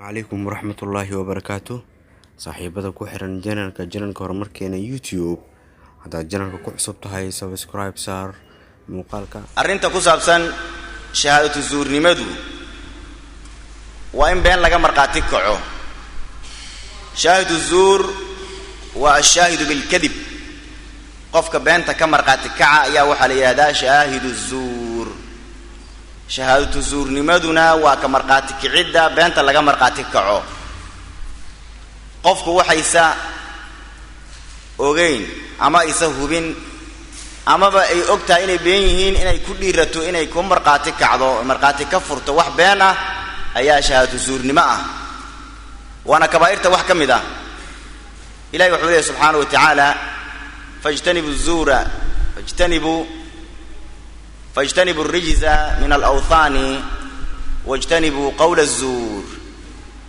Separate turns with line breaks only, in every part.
Calaykum waraxmatullaahi wabarakaatu. Saaxiibada ku xiran channelka horumarkeena YouTube, haddaad channelka ku cusub tahay, subscribe saar muuqaalka.
Arrinta ku saabsan shahaadatu zuurnimadu waa in been laga markhaati kaco. Shaahidu zuur waa ashaahidu bilkadib. Qofka beenta ka markhaati kaca ayaa waxaa la yidhahdaa shaahidu zuur. Shahaadatu zuurnimaduna waa ka markhaati kicidda beenta laga markhaati kaco. Qofku waxaysa ogeyn ama aysa hubin amaba ay og tahay inay been yihiin, inay ku dhiirato, inay ku markhaati kacdo, markhaati ka furto wax been ah ayaa shahaadatu zuurnimo ah, waana kabaa'irta wax ka mid ah. Ilahi wuxuu leeyahy subxaanahu wa tacaala: fajtanibuu zuura, fajtanibuu alrijza min alawthaani wajtanibuu qawla azuur.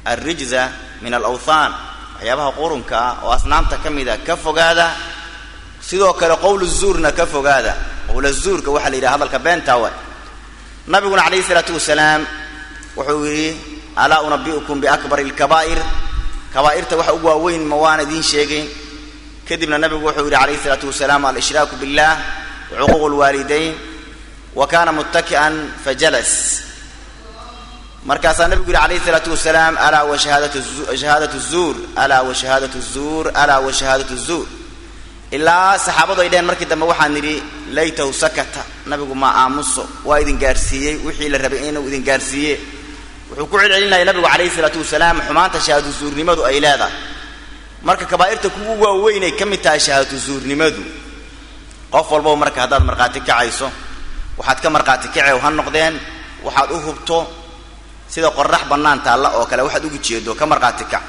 Alrijza min alawthaan, waxyaabaha qurunka ah oo asnaamta ka mida ka fogaada. Sidoo kale qowlu zuurna ka fogaada. Qowla zuurka waxaa la yidhaha hadalka beentaa waay. Nabiguna calayhi isalaatu wasalaam wuxuu yidhi: alaa unabi'ukum biakbari alkabaa'ir? Kabaa'irta waxa ugu waaweyn ma waana idiin sheegayn? Kadibna nabigu wuxuu yidhi calayhi isalaatu wasalaam: alshraaku billah wa cuquuqu lwaalidayn. Wa kana muttaki'an fajalas. Markaasaa nabigu yidhi calayhi isalaatu wasalaam: alaa wa shahaadatu zuur, alaa wa shahaadatu zuur, alaa wa shahaadatu zuur. Ilaa saxaabadu ay dheheen markii dambe: waxaan nidhi, laytahu sakata, nabigu ma aamuso, waa idin gaarsiiyey wixii la rabay inuu idin gaarsiiye. Wuxuu ku celcelinaya nabigu calayhi isalaatu wasalaam xumaanta shahaadatu zuurnimadu ay leedahay. Marka kabaa'irta kugu waaweynay ka mid tahay shahaadatu zuurnimadu. Qof walbaba marka haddaad markhaati kacayso, waxaad ka markhaati kacew ha noqdeen waxaad u hubto sida qorax bannaan taalla oo kale. Waxaad ugu jeedo ka markhaati kac.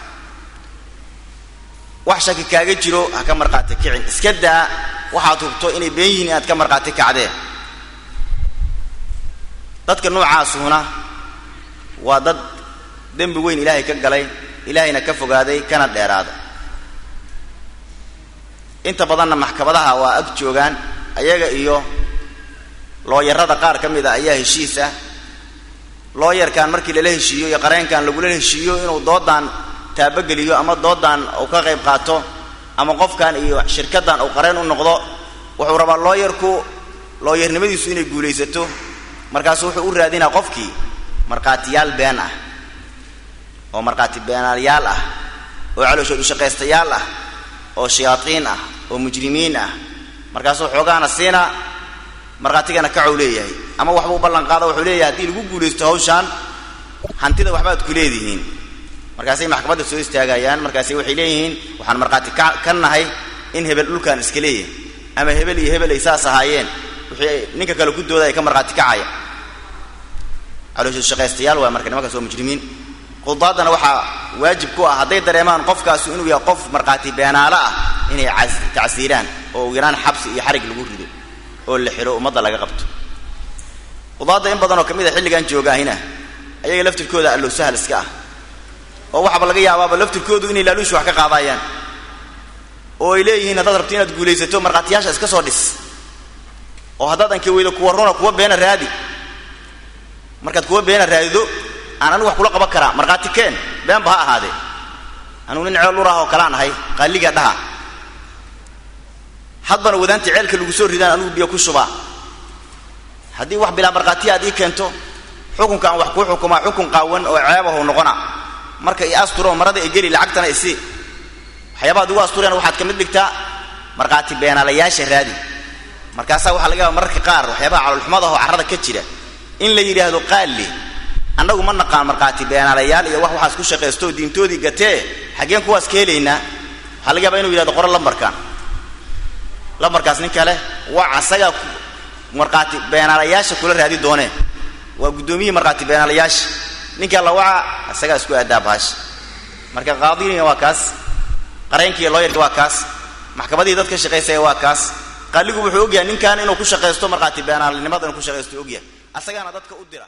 Wax shaki kaaga jiro ha ka markhaati kicin. Iska daa waxaad hubto inay been yihiin inaad ka markhaati kacdeen. Dadka noocaasuhuna waa dad dembi weyn Ilaahay ka galay, Ilaahayna ka fogaaday, kana dheeraaday. Inta badanna maxkamadaha waa ag joogaan, ayaga iyo looyarada qaar ka mid a ayaa heshiis ah. Looyarkan markii lala heshiiyo iyo qareenkan lagula heshiiyo inuu doodan taabageliyo ama doodan uu ka qayb qaato ama qofkan iyo shirkaddan uu qareen u noqdo, wuxuu rabaa looyarku looyarnimadiisu inay guulaysato. Markaasu wuxuu u raadinaa qofkii markhaatiyaal been ah oo markhaati beenaalayaal ah oo calooshood ushaqaystayaal ah oo shayaaiin ah oo mujrimiin ah. Markaasuu xoogaana siina, markhaatigana kacow leeyahay ama waxbuu ballan qaada. Wuxuu leeyahay: haddii lagu guulaysto hawshaan, hantida waxbaad ku leedihiin. Markaasay maxkamadda soo istaagayaan, markaasay waxay leeyihiin: waxaan markhaati ka nahay in hebel dhulkan iska leeyahay ama hebel iyo hebel ay saas ahaayeen. Wixii ninka kale ku dooda ay ka markhaati kacaya. Calooshood shaqaystayaal waay. Marka nimankaas waa mujrimiin. Qudaadana waxaa waajib ku ah, hadday dareemaan qofkaasu inuu yahay qof markhaati beenaalo ah, inay tacsiiraan oo ugu yaraan xabsi iyo xarig lagu rido oo la xiro, ummadda laga qabto. Qudaadda in badan oo ka mid a xilligan joogaahina ayaga laftirkooda allow sahal iska ah, oo waxaaba laga yaabaaba laftirkoodu inay laaluush wax ka qaadayaan oo ay leeyihiin: haddaad rabto inaad guulaysato, markhaatiyaasha iska soo dhis, oo haddaad anka weydo kuwa runa, kuwa beena raadi. Markaad kuwa beena raadido, aan anigu wax kula qaban karaa, markhaati keen, beenba ha ahaadee. Anugu nin ceel luraah oo kalaan ahay, qaaliga dhaha hadbana wadaantii ceelka lagu soo ridaan anigu biyo ku shubaa. Haddii wax bilaa markhaatiya aad ii keento, xukunka aan wax kuu xukumaa xukun qaawan oo ceebahu noqona. Marka i asturo, marada i geli, lacagtana isi. Waxyaabaha ad ugu astureen waxaad ka mid dhigtaa markhaati beenaalayaasha raadi. Markaasaa waxaa laga yaaba mararka qaar waxyaabaha caloolxumada oo carrada ka jira in la yidhaahdo: qaali, annagu ma naqaan markhaati beenaalayaal iyo wax waxaas ku shaqaysto oo diintoodii gatee, xaggeen kuwaas ka helaynaa? Waxaa laga yabaa inu yidhahdo: qoro lambarkan, lambarkaas nin kale waa asagaa markhaati beenaalayaasha kula raadi doonee, waa guddoomiyihii markhaati beenaalayaasha. Ninkaa la waca, isagaa isku aadaa bahasha. Marka qaadiina waa kaas, qareenkii looyarki waa kaas, maxkamadihii dad ka shaqaysaya waa kaas. Qaaligu wuxuu ogyahay ninkan inuu ku shaqaysto markhaati beenaalinimada, inuu ku shaqaysto ogyahay, asagaana dadka u dira.